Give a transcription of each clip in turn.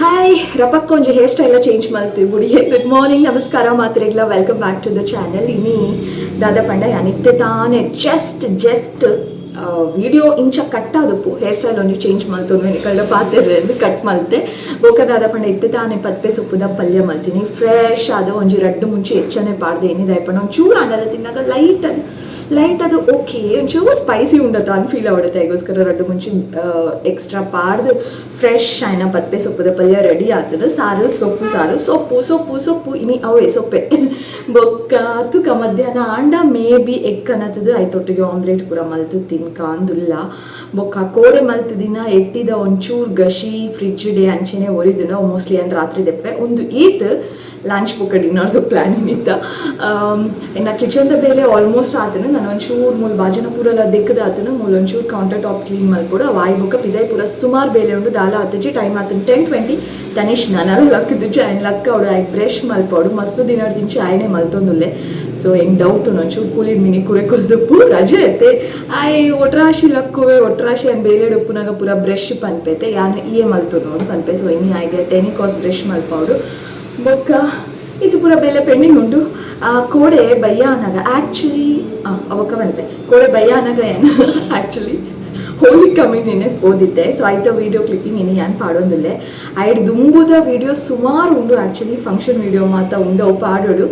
Hi ರಪಕ್ಕ ಒಂಜಿ hair style change ಮಲ್ತಿ ಬುಡಿಯೆ. ಗುಡ್ ಮಾರ್ನಿಂಗ್, ನಮಸ್ಕಾರ ಮಾತ್ರೆಗ್ಲ. Welcome back to the channel. ಇನಿ ದಾದ ಪಂಡ ಯಾನಿತ್ತೆ ತಾನೆ ಜಸ್ಟ್ ಜಸ್ಟ್ ವಿಡಿಯೋ ಇಂಚ ಕಟ್ ಆದಪ್ಪು ಹೇರ್ ಸ್ಟೈಲ್ ಒಂಜಿ ಚೇಂಜ್ ಮಲ್ತೊಂದು ನಿಕಲ್ಡ ಪಾತೆರ್ರೆ ಕಟ್ ಮಲ್ತೆ. ಬೊಕ ದಾದ ಪಂಡ ಇತ್ತೆ ತಾನೆ ಪದ್ಪೆ ಸೊಪ್ಪುದ ಪಲ್ಯ ಮಲ್ತೀನಿ. ಫ್ರೆಶ್ ಆದ ಒಂಜಿ ರಡ್ಡು ಮುಂಚೆ ಹೆಚ್ಚನೆ ಪಾಡ್ದೆ. ಎನ್ನಿದಾಯ್ ಪಂಡ ಒಂಚೂರು ಆಂಡಲ ತಿನ್ನಾಗ ಲೈಟ್ ಅದು ಲೈಟ್ ಅದು ಓಕೆ ಒಂಚೂರು ಸ್ಪೈಸಿ ಉಂಡತ ಅನ್ ಫೀಲ್ ಆವಡತ್ತೆ. ಐಗೋಸ್ಕರ ರಡ್ಡು ಮುಂಚೆ ಎಕ್ಸ್ಟ್ರಾ ಪಾಡ್ದು ಫ್ರೆಶ್ ಆಯ್ನ ಪದ್ಪೆ ಸೊಪ್ಪುದ ಪಲ್ಯ ರೆಡಿ ಆತದ. ಸಾರು ಸೊಪ್ಪು ಸಾರು ಸೊಪ್ಪು ಸೊಪ್ಪು ಸೊಪ್ಪು ಇನಿ ಅವೇ ಸೊಪ್ಪೆ. ಬೊಕ್ಕ ತುಕ ಮಧ್ಯಾಹ್ನ ಆಂಡ ಮೇ ಬಿ ಎಗ್ ಕನತದ ಐತೊಟ್ಟಿಗೆ ಆಮ್ಲೆಟ್ ಪೂರ ಮಲ್ತು ತಿನ್ಕಾಂದುಲ್ಲ. ಬೊಕ್ಕ ಕೋಡೆ ಮಲ್ತದಿನ ಎಟ್ಟಿದ ಒಂಚೂರು ಗಶಿ ಫ್ರಿಜ್ ಡೇ ಅಂಚೆನೆ ಒರಿದುಂಡು. ಮೋಸ್ಟ್ಲಿ ಅನ್ ರಾತ್ರಿ ದೆಪ್ಪೆ ಒಂದು ಈತ್ ಲಂಚ್ ಬೊಕ್ಕ ಡಿನ್ನರ್ದ ಪ್ಲಾನ್ ಏನಿತ್ತ. ಇನ್ನು ಕಿಚನ್ದ ಬೇಲೆ ಆಲ್ಮೋಸ್ಟ್ ಆತನು. ನಾನು ಒಂಚೂರು ಮೂಲು ಬಾಜನ ಪೂರಲ ದೆಕ್ಕದ ಆತನು. ಮೂಲು ಒಂಚೂರು ಕೌಂಟರ್ ಟಾಪ್ ಕ್ಲೀನ್ ಮಲ್ಪೊಡು. ವಾಯ್ ಬೊಕ್ಕ ಪಿದಾಯ್ ಪೂರ ಸುಮಾರು ಬೇಲೆ ಉಂಡು. ದಾಲ ಆತಜಿ ಟೈಮ್ ಆತನ 10:20. ತನಿಷ್ ನನಲ ಲಕ್ಕದಿಜ್ಜಿ, ಆಯ್ನ ಲಕ್ಕವಡು ಆಯ್ ಬ್ರಷ್ ಮಲ್ಪೊಡು. ಮಸ್ತ್ ದಿನ ತಿಂಚಿ ಆಯ್ನೆ ಮಲ್ತೊಂದುಲ್ಲೆ. ಸೊ ಎಂಗ್ ಡೌಟ್ ಒಂಚೂರು ಕೂಲಿಡ್ ಮಿನಿ ಕುರೆ ಕೊಲ್ದಪ್ಪು ರಜೆ ಐತೆ. ಆಯ್ ಒಟ್ರಾಶಿ ಲಕ್ಕುವೆ ಒಟ್ರಾಶಿ ಅನ್ ಬೇಲೆ ಉಪ್ಪುನಾಗ ಪೂರ ಬ್ರಷ್ ಪನ್ಪೈತೆ ಯಾನು ಇಯೇ ಮಲ್ತೊಂದು ಪನ್ಪೆ. ಸೊ ಇನಿ ಆಯ್ಗೆ ಟೆನಿಕಾಸ್ ಬ್ರಷ್ ಮಲ್ಪವಡು. ಬೊಕ್ಕ ಇದು ಪೂರ ಬೇಲೆ ಪೆಂಡಿಂಗ್ ಉಂಟು. ಕೋಡೆ ಬಯ್ಯ ಅನಾಗ ಆ್ಯಕ್ಚುಲಿ ಅವಕ್ಕ ಪನ್ಪೆ ಕೋಡೆ ಬಯ್ಯ ಅನಾಗ ಏನು ಆ್ಯಕ್ಚುಲಿ ಹೋಲಿ ಕಮಿಂಗ್ ನೆನೆ ಓದಿದ್ದೆ. ಸೊ ಆಯ್ತ ವೀಡಿಯೋ ಕ್ಲಿಪ್ಪಿಂಗ್ ಇನಿ ಯಾನ್ ಪಾಡೊಂದುಲ್ಲೆ. ಐಡ್ ದುಂಬುದ ವೀಡಿಯೋ ಸುಮಾರು ಉಂಡು. ಆ್ಯಕ್ಚುಲಿ ಫಂಕ್ಷನ್ ವೀಡಿಯೋ ಮಾತ ಉಂಡು, ಅವು ಪಾಡೋಡು.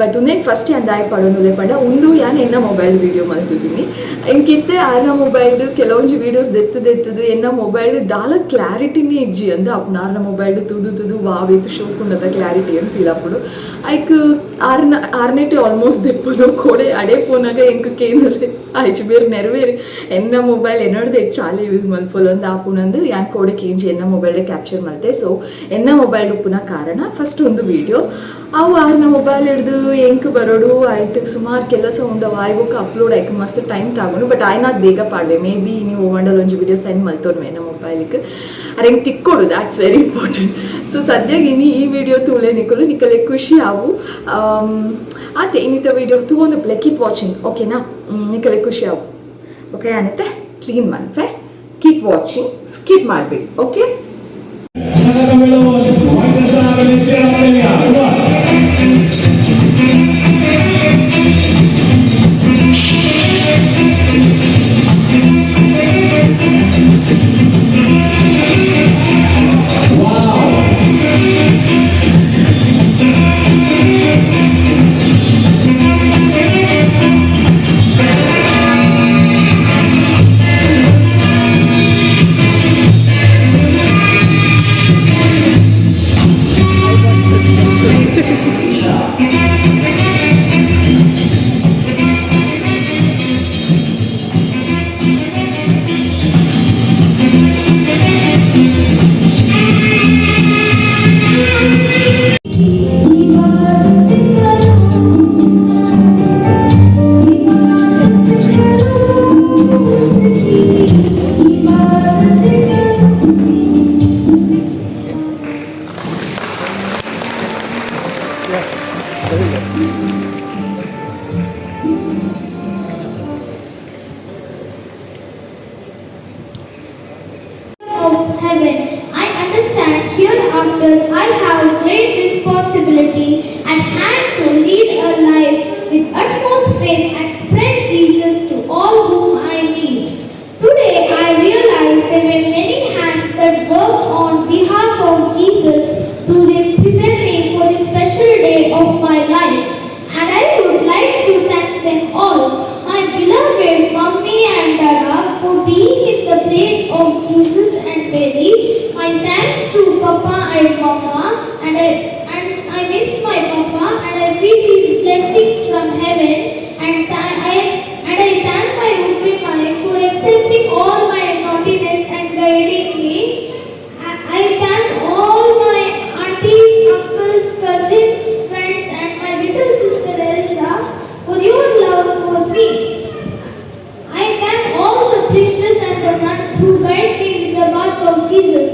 ಬಟ್ ಉಂದೇನು ಫಸ್ಟ್ ಯಾನ್ ದಾಯೆ ಪಾಡೊಂದುಲ್ಲೆ ಪಂಡ ಉಂದು ಯಾನ್ ಎನ್ನ ಮೊಬೈಲ್ ವೀಡಿಯೋ ಮಲ್ತಿದ್ದೀನಿ. ಎಂಕಿತ್ತೆ ಆರ್ನ ಮೊಬೈಲ್ ಕೆಲವೊಂಜಿ ವೀಡಿಯೋಸ್ ದೆತ್ತು ದೆತ್ತದು ಎನ್ನ ಮೊಬೈಲ್ ದಾಲ ಕ್ಲಾರಿಟಿನೇ ಇಜ್ಜಿ ಅಂದ ಅಪ್ಪು. ಆರ್ನ ಮೊಬೈಲ್ ತುದು ತುದು ವಾವೇತು ಶೋಕುಂಡದ ಕ್ಲಾರಿಟಿ ಅಂತ ಫೀಲ್ ಆಪುಡು. ಐಕ್ ಆರ್ನ ಆರ್ನೆಟ್ ಆಲ್ಮೋಸ್ಟ್ ದೆಪ್ಪುನು ಕೋಡೆ ಅಡೆ ಪೋನಾಗ ಎಂಕ್ ಕೇನರೆ ಆಯ್ಚು ಬೇರೆ ನೆರವೇರಿ ಎನ್ನ ಮೊಬೈಲ್ ಎನ್ನಡ್ದು ಚಾಲೆ ಯೂಸ್ ಮಲ್ಪೊಲು ಅಂದ್ ಆಪುನಂದು ಯಾನ್ ಕೋಡೆ ಕೇಂಜಿ ಎನ್ನ ಮೊಬೈಲ್ ಕ್ಯಾಪ್ಚರ್ ಮಲ್ತೆ. ಸೊ ಎನ್ನ ಮೊಬೈಲ್ ಉಪ್ಪುನ ಕಾರಣ ಫಸ್ಟ್ ಒಂದು ವೀಡಿಯೋ ಅವು ಆರ್ನ ಮೊಬೈಲ್ ಹಿಡ್ದು ಎಂಕ್ ಬರೋಡು. ಐಟ್ ಸುಮಾರು ಕೆಲಸ ಉಂಡು. ಆಯ್ ಬೊಕ್ಕ ಅಪ್ಲೋಡ್ ಆಯ್ಕೆ ಮಸ್ತ್ ಟೈಮ್ ತಗೊಂಡು. ಬಟ್ ಆಯ್ನಾದ್ ಬೇಗ ಪಾಡ್ವೆ. ಮೇ ಬಿ ನೀವು ಮಂಡಲ್ ಒಂಜಿ ವಿಡಿಯೋ ಸೆಂಡ್ ಮಲ್ತೊನ್ಮೆ ಎನ್ನ ಮೊಬೈಲ್ಗೆ. ಅರೆ ಎಂಕ್ ತಿಕ್ಕೊಡು, that's very important. So ಸದ್ಯಕ್ಕೆ ಇನಿ ಈ ವಿಡಿಯೋ ತೂಲೆ ನಿಕಲು ನಿಕಲೆ ಖುಷಿ ಆವು. ಆತೆ ಇನ್ನಿತ ವಿಡಿಯೋ ತೂವೊಂದು ಪ್ಲೆ ಕೀಪ್ ವಾಚಿಂಗ್ ಓಕೆನಾ? ನಿಕಲೆ ಖುಷಿ ಆವು. ಓಕೆ ಅನಿತೆ ಕ್ಲೀನ್ ಮನ್ಫೆ ಕೀಪ್ ವಾಚಿಂಗ್, ಸ್ಕಿಪ್ ಮಾಡಬೇಡಿ okay. Of heaven. I understand hereafter I have great responsibility at hand to lead a life with utmost faith and spread Jesus to all whom I meet. Today I realize there were many hands that worked on behalf of Jesus to prepare me for this special day of my life, and I would like to thank them all. My beloved Mummy and Dada for being in the place of Jesus and Mary. My thanks to Papa and Mama, and I miss my Papa and I feel his blessings from heaven, and I thank my Uppi for accepting all my naughtiness and guiding me. I thank all my aunties, uncles, cousins, friends and my little sister Elsa for your love for me. I thank all the priests and the nuns who guide me with the path of Jesus.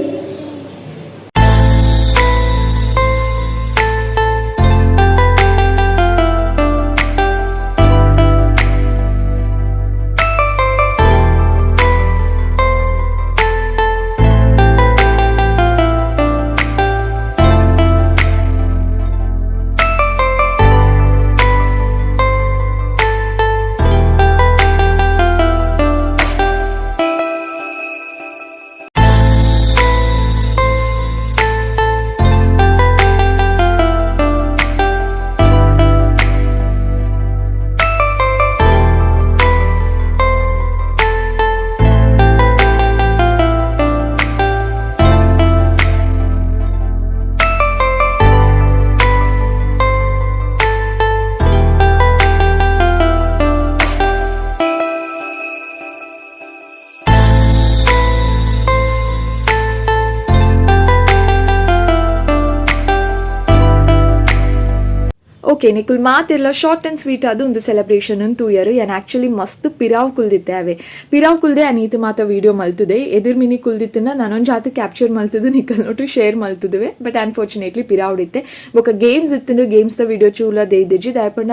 Okay, ನಿಕುಲ್ ಮಾತೆರ್ಲ short ಅಂಡ್ sweet ಆದ್ ಉಂದು celebration ತೂಯರ್. ಯಾನ್ actually ಮಸ್ತ್ ಪಿರಾವ್ ಕುಲ್ದಿತ್ತೆ. ಅವೆ ಪಿರಾವ್ ಕುಲ್ದೆ ಅನೀತ್ ಮಾತ video ಮಲ್ತದೆ. ಎದುರು mini ಕುಲ್ದಿತ್ತಿನ ನಾನೊಂಜಾತ್ capture ಮಲ್ತದು ನಿಕಲ್ ನೊಟ್ಟು ಶೇರ್ ಮಲ್ತದುವೆ. ಬಟ್ ಅನ್ಫಾರ್ಚುನೇಟ್ಲಿ ಪಿರಾವ್ಡಿತ್ತೆ. ಬೊಕ ಗೇಮ್ಸ್ ಇತ್ತಿನ, ಗೇಮ್ಸ್ ದ ವಿಡಿಯೋ ಚೂಲ ದೇದಿಜಿ. ದಾಯಪಂಡ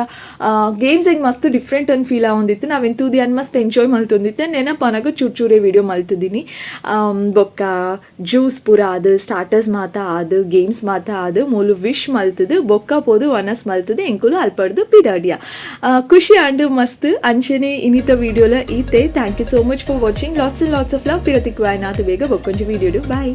ಗೇಮ್ಸ್ ಹೆಂಗ್ ಮಸ್ತ್ ಡಿಫ್ರೆಂಟ್ ಅನ್ ಫೀಲ್ ಆವೊಂದಿತ್ತು. ನಾವೇನು ತೂದಿ ಅನ್ ಮಸ್ತ್ ಎಂಜಾಯ್ ಮಲ್ತೊಂದಿತ್ತೆ. ನೆನಪನಗ ಚೂರ್ ಚೂರೇ ವಿಡಿಯೋ ಮಲ್ತಿದ್ದೀನಿ. ಬೊಕ್ಕ ಜ್ಯೂಸ್ ಪೂರ ಆದ್, ಸ್ಟಾರ್ಟರ್ಸ್ ಮಾತ ಆದ್, ಗೇಮ್ಸ್ ಮಾತ ಆದ್, ಮೂಲು ವಿಶ್ ಮಲ್ತದು, ಬೊಕ್ಕ ಪೋದು ವನಸ್ ಮಲ್ತದು ಎಂಕುಲು ಅಲ್ಪಡ್ದು ಪಿದಾಡಿಯ. ಖುಷಿ ಆಂಡ್ ಮಸ್ತ್. ಅಂಚನೆ ಇನಿತ ವಿಡಿಯೋಲ ಈತೆ. Thank you so much for watching. Lots and lots of love. ಪಿರತಿಕ್ವಾಯ್ನಾಥ ಬೇಗ ಬೊಕ್ಕೊಂಜಿ ವಿಡಿಯೋ. ಬಾಯ್.